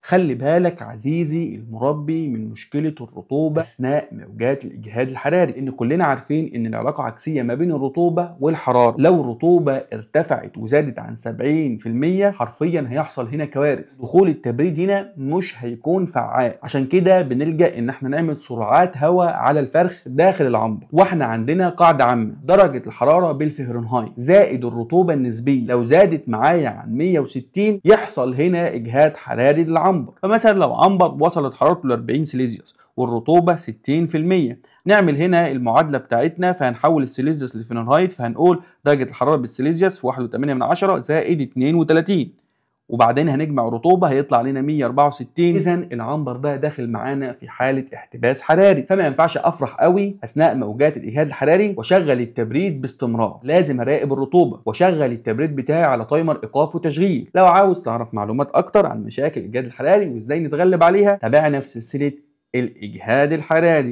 خلي بالك عزيزي المربي من مشكلة الرطوبة أثناء موجات الإجهاد الحراري، إن كلنا عارفين إن العلاقة عكسية ما بين الرطوبة والحرارة. لو الرطوبة ارتفعت وزادت عن 70% حرفيا هيحصل هنا كوارث، دخول التبريد هنا مش هيكون فعال. عشان كده بنلجأ إن احنا نعمل سرعات هواء على الفرخ داخل العنبر. واحنا عندنا قاعدة عامة، درجة الحرارة بالفهرنهايت زائد الرطوبة النسبية، لو زادت معايا عن 160 يحصل هنا إجهاد حراري للعنبر. فمثلا لو عنبر وصلت حرارته ل 40 سيليزيوس والرطوبة 60%، نعمل هنا المعادلة بتاعتنا، فهنحول السيليزيوس للفهرنهايت، فهنقول درجة الحرارة بالسيليزيوس في 1.8 زائد 32، وبعدين هنجمع رطوبة هيطلع لنا 164. إذا العنبر ده داخل معانا في حالة احتباس حراري، فما ينفعش أفرح قوي أثناء موجات الإجهاد الحراري وأشغل التبريد باستمرار، لازم أراقب الرطوبة وأشغل التبريد بتاعي على timer إيقاف وتشغيل. لو عاوز تعرف معلومات أكتر عن مشاكل الإجهاد الحراري وإزاي نتغلب عليها، تابعنا في سلسلة الإجهاد الحراري.